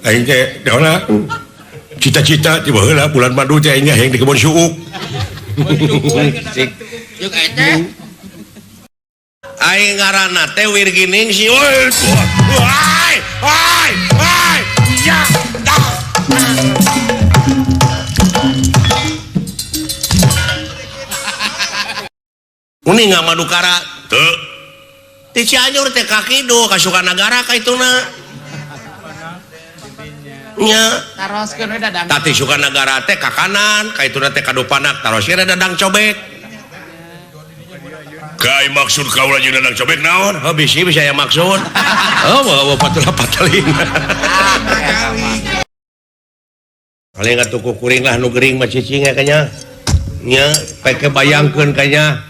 Aing teh naonna cita-cita ti baheula bulan madu teh aing hayang di kebon suuk. Jeung eta Aing ngaranna teh Wirgining si. Woi, woi, woi, woi. Ya. Uning nga Madukara teu. Ti Cianjur teh ka kidul ka Sukanagara ka ituna. Nya. Taroskeun we dadang. Tati Sukanagara teh ka kanan, ka ituna teh ka Dupanak, taroskeun dadang cobek. Kai maksud kaula jeung dadang cobek naon? Heuh bisi bisa aya maksud. Oh, bawa patula patelin. Paling atuh ku kuring lah nu gering mah cicing kayaknya. Nya, peke bayangkeun kayaknya.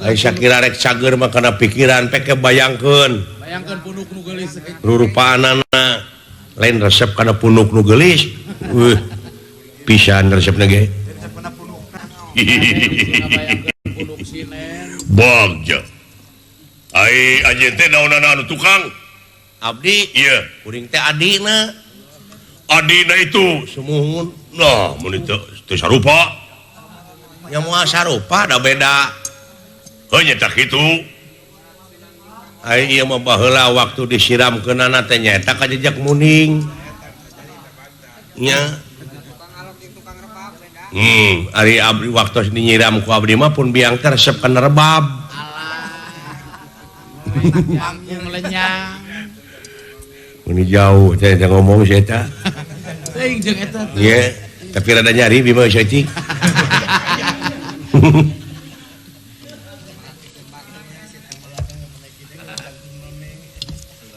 Aisyah kira rek cager mah kana pikiran peke bayangkeun. Bayangkeun punuk nu geulis. Rurupaanana lain resep kana punuk nu geulis. Pisan resepna ge. Bagja. Ai anjeun teh naonana anu tukang? Abdi ieu kuring teh adina. Adina itu sumuhun. Nah, mun teu sarupa. Nya moal sarupa da beda. Heuh nya tah kitu. Ai ieu mah baheula waktu disiramkeunana teh nyaeta ka jejak muning. Nya. Ari abdi waktu dinyiram ku abdi mah pun biang teh resep kana rebab. Alah. Lenyang. Ini jauh teh ngomong si eta. Teuing jeung eta. Iya, tapi rada nyari bima cicing.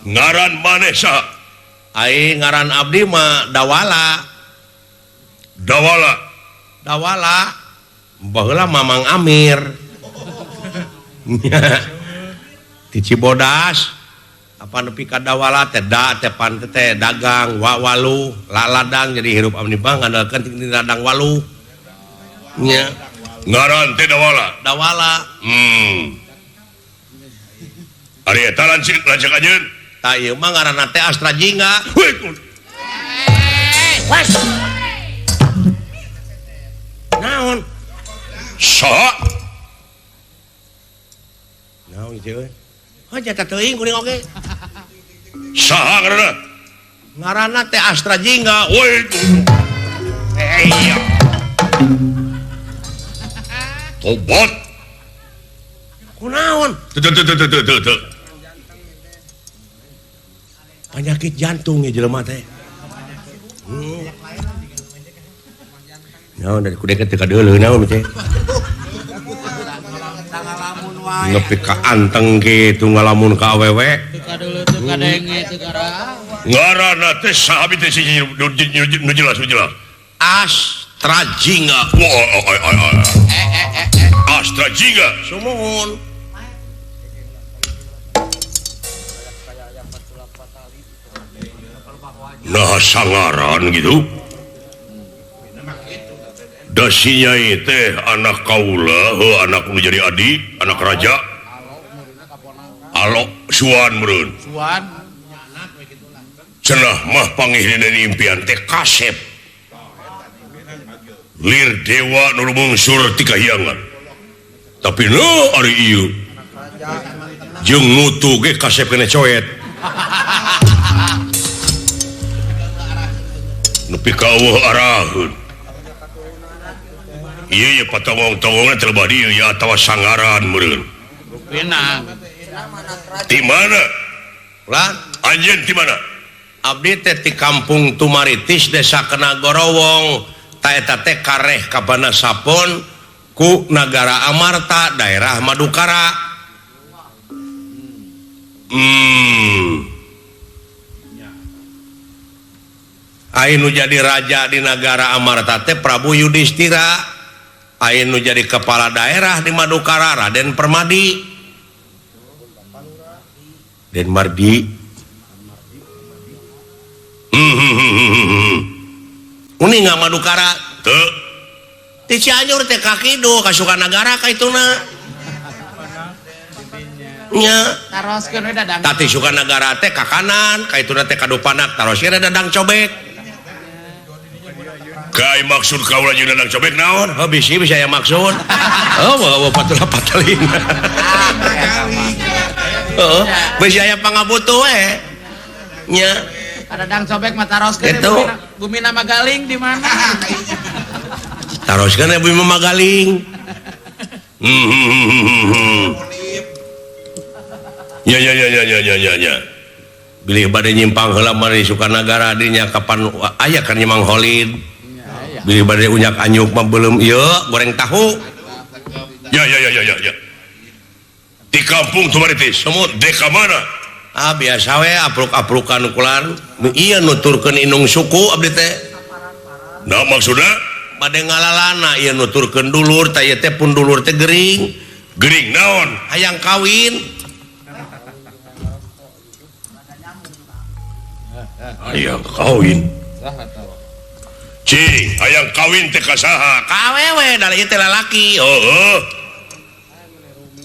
Ngaran maneh saha? Ai ngaran abdi mah Dawala. Dawala. Dawala. Baheula Mamang Amir. Ti Cibodas. Apa nepi ka Dawala teh da teh pan teh dagang wa walu la ladang jadi hirup abdi mah ngandalkeun ti ladang walu. Nya. Ngaran teh Dawala. Dawala. Ari eta lanceuk anjeun. Tah ieu mah ngaranna teh Astra Jingga. Wes. Naon? Saha? Naon ieu euy? Heuh nya teuing kuring oge. Saha ngaranna? Ngaranna teh Astra Jingga. Woi. Iya. Tobat. Kunaon? Teu teu teu teu teu teu. Penyakit jantung ya jelema teh. Naon dari kudu teh kadeuleuh naon teh. Nepi ka anteng kitu ngalamun ka awewe. Teu kadeuleuh teu kadenge teu kara. Ngaranna teh saha teh si nu jelas nu jelas. Astra Jingga. Astra Jingga. Sumuhun. Nah sangaran gitu. Dasinya teh anak kaula, heuh anak nu jadi adi, anak raja. Alok suan meureun. Suan. Cenah mah pangihna impian teh kasep. Lir dewa nu mungsur ti kahyangan. Tapi nu ari ieu jeung mutu ge kasep kena coet. Nepi ka eueuh araheun. Ieu ye patongong-tongongna teh lebah dieu ya atawa sangaran meureun. Rupina. Ti mana? Ulah anjeun ti mana? Abdi teh ti Kampung Tumaritis Desa Kenagorowong. Ta eta teh kareh ka Banasapon ku Nagara Amarta daerah Madukara. Ai nu jadi raja di Nagara Amarta teh Prabu Yudhistira. Ai nu jadi kepala daerah di Madukara Raden Permadi. Den Mardi. Uning nga Madukara teu. Ti Cianjur teh ka kidul ka Sukanagara ka ituna. Nya. Taroskeun we Dadang. Tati Sukanagara teh ka kanan, ka ituna teh ka Dupanak, taroskeun Dadang Cobek. Kai maksud kaula jeung Dadang Cobek naon? Oh bisi bisa aya maksud. Oh, wah patula patelin. Heeh, bisi aya pangabutuh we. Nya. Dadang Cobek mah taroskeun bumi nama Magaling di mana? Taroskeun bumi Magaling. Ya ya ya ya ya ya ya. Bilih bade nyimpang heula mah di Sukanagara dinya kapan aya kan Mang Holid. Bilih bade unyak anyuk mah belum ieu goreng tahu. Ya ya ya ya ya. Di kampung Tumaritis semut deka mana? Ah biasa we apruk-aprukan kulan. Ieu nuturkeun inung suku abdi teh. Nah maksudna bade ngalalana ieu nuturkeun dulur tah ieu teh pun dulur teh gering. Gering naon? Hayang kawin. Hayang kawin. Cing, hayang kawin teh ka saha? Ka awewe da ieu teh lalaki. Heeh.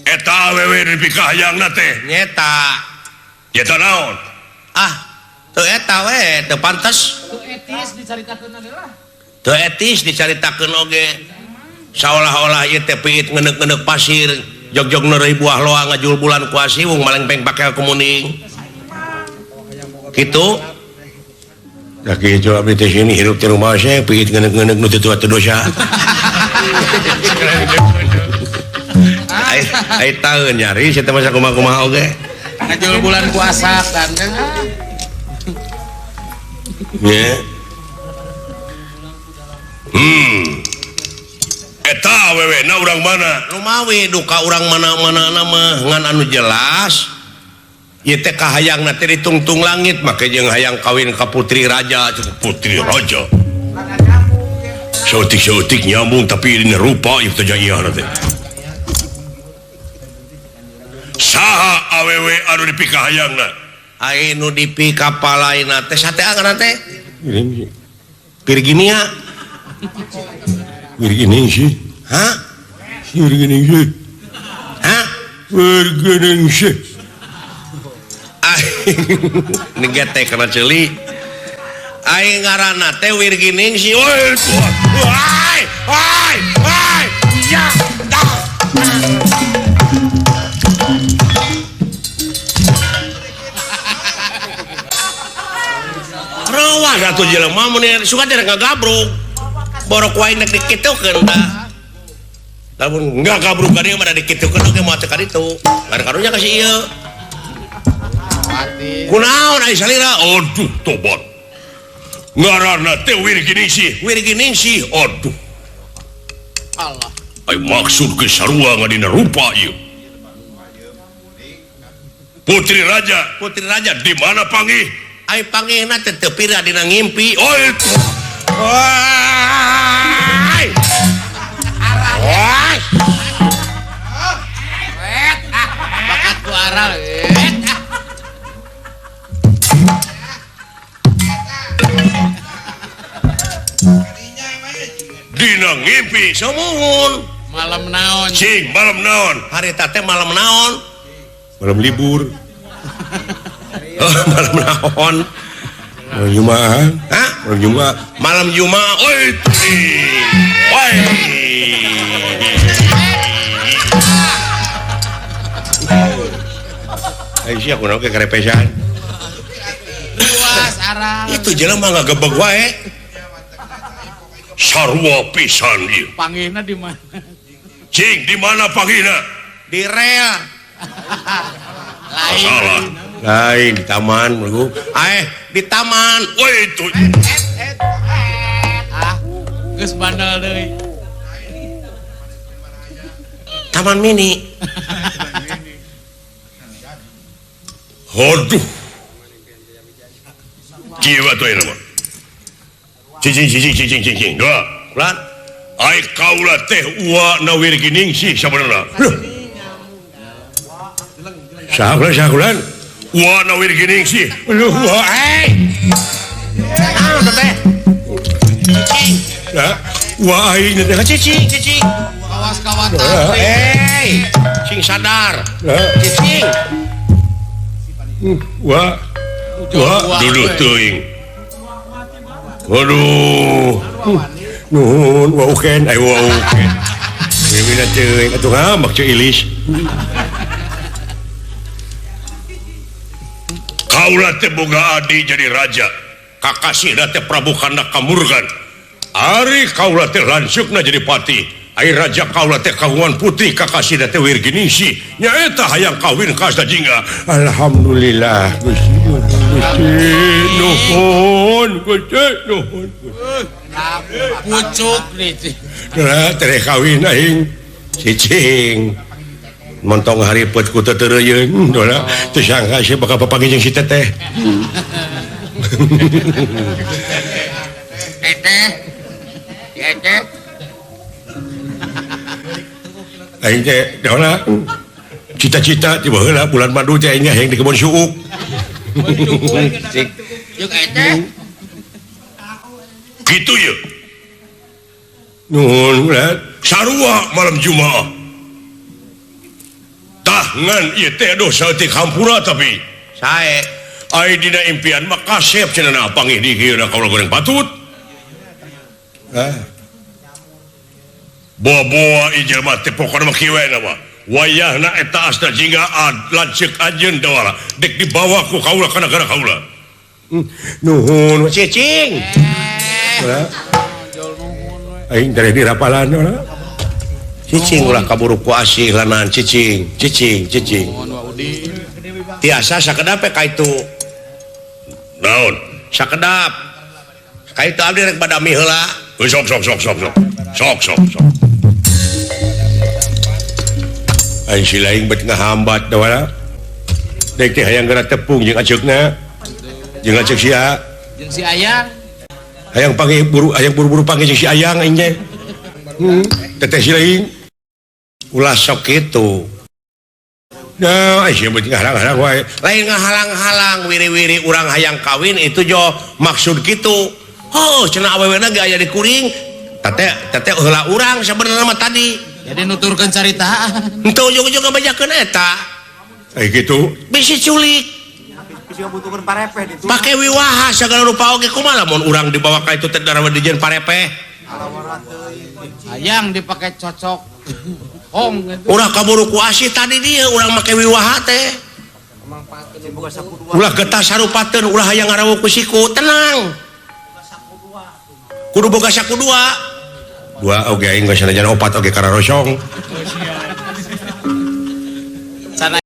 Eta awewe dipikahayangna teh. Nyeta. Nyeta naon? Ah, teu eta we, teu pantes. Teu etis dicaritakeun lah. Teu etis dicaritakeun oge. Saolah-olah ieu teh piit ngeneuk-ngeneuk pasir, jog-jog neureuy buah loa ngajul bulan kuasi wung malengpeng pakel kemuning. Kitu. Da kitu abdi teh sini hirup teh rumah saya piit ngeneuk-ngeneuk nu teu tua teu dosa. Ai taeun nyari sia teh masa kumaha-kumaha oge. Ngajul bulan puasa kan. Nya. Eta awewe na urang mana? Lumawi duka urang mana-mana mah ngan anu jelas. Ieu teh kahayangna teh ditungtung langit make jeung hayang kawin ka putri raja, putri raja. Saeutik-saeutik nyambung tapi ini rupa ieu teh jaiahna teh. Saha awewe anu dipikahayangna? Ai nu dipikapalaina teh sate ngaranna teh? Virginia. Virginia. Hah? Virginia. Hah? Virginia. Ini gete kena ceuli. Aing ngaranna teh Wirginingsih. Woi, woi, woi, woi. Ya, dah. Rawas atuh jelema mun suka teh ngagabruk. Borok wae nek dikitukeun tah. Lamun ngagabruk ka dieu mah dikitukeun oge moal teh ka ditu. Karunya ka si ieu. Kunaon ai salira? Aduh tobat. Ngaranna teh Wirginingsih. Wirginingsih. Aduh. Allah. Ai maksud ge sarua ngadina rupa ieu. Putri raja, putri raja di mana panggih? Ai panggihna teh teu pira dina ngimpi. Oh itu. Woi. Woi. Bakat ku aral. Dina ngimpi sumuhun. Malam naon? Cing, malam naon? Harita teh malam naon? Malam libur. Oh, malam naon? Malam Jumat. Hah? Malam Jumat. Malam Jumat. Oi. Woi. Ai sia kunaon ke karepesan? Luas arah. Itu jelema ngagebeg wae. Sarua pisan ieu. Panggihna di mana? Cing, di mana panggihna? Di rel. Lain. Salah. Lain di taman, bro. Di taman. Woi itu. Ah, geus bandel deui. Taman mini. Aduh. Kieu atuh ayeuna mah. Cicing cicing cicing cicing. Dua. Kulan. Ai kaula teh ua na Wirginingsih sabenerna. Saha kulan saha kulan? Ua na Wirginingsih. Aduh, eh. Naon teh? Cicing. Lah, ua aing teh cicing cicing. Awas kawatan. Hei, sing sadar. Cicing. Wah. Wah, duduk teuing. Waduh. Nuhun, wa uken, ai wa uken. Mimina teuing atuh ngambek ceu ilis. Kaula teh boga adi jadi raja. Kakasihna teh Prabu Kanda Kamurgan. Ari kaula teh lanceukna jadi patih. Ari raja kaula teh kagungan putih, kakasihna teh Wirginingsih. Nyaeta hayang kawin ka Asna Jingga. Alhamdulillah Gusti. Gusti nuhun, Gusti nuhun. Pucuk nih. Lah tereh kawin aing cicing. Montong haripet ku teu teureuyeuh dola teu sangka sia bakal papanggih jeung si teteh. Teteh. Teteh. Aing teh dola cita-cita ti baheula bulan madu teh aing hayang di kebon suuk. Jeung eteh. Kitu ye. Nuhun ulah sarua malam Jumaah. Tah ngan ieu teh aduh saeutik hampura tapi sae. Ai dina impian mah kasep cenah pangih di ieu kaula goreng patut. Ah. Boa-boa ieu jelema teh pokona mah kieu we mah. Wayahna eta Asna Jingga lanceuk anjeun dawala dek dibawa ku kaula kana gara kaula. Nuhun cicing. Aing teh dirapalan ulah. Cicing ulah kaburu ku asih lanan cicing, cicing, cicing. Tiasa sakedap ka itu. Naon? Sakedap. Ka itu abdi rek badami heula. Sok sok sok sok sok. Sok sok sok. Aing si laing bet ngahambat dawala. Dek teh hayang geura tepung jeung aceukna. Jeung aceuk sia. Jeung si Ayang. Hayang panggih buru, hayang buru-buru panggih jeung si Ayang aing teh. Teteh si laing. Ulah sok kitu. Nah, aing sia bet ngahalang-halang wae. Lain ngahalang-halang wiri-wiri urang hayang kawin itu jo maksud kitu. Oh, cenah awewena ge aya di kuring. Teteh teteh heula urang sabenerna mah tadi. Jadi nuturkeun caritaan. Henteu ujug-ujug ngabejakeun eta. Eh kitu. Bisi culik. Pake wiwaha segala rupa oge kumaha lamun urang dibawa ka itu teh darawa dijieun parepeh. Hayang dipake cocok. Hong gitu. Urang kaburu ku asih tadi dia urang make wiwaha teh. Ulah getah sarupateun, ulah hayang ngarawuh ku siku, tenang. Kudu boga saku dua. Dua oge aing geus sanajan opat oge kararosong.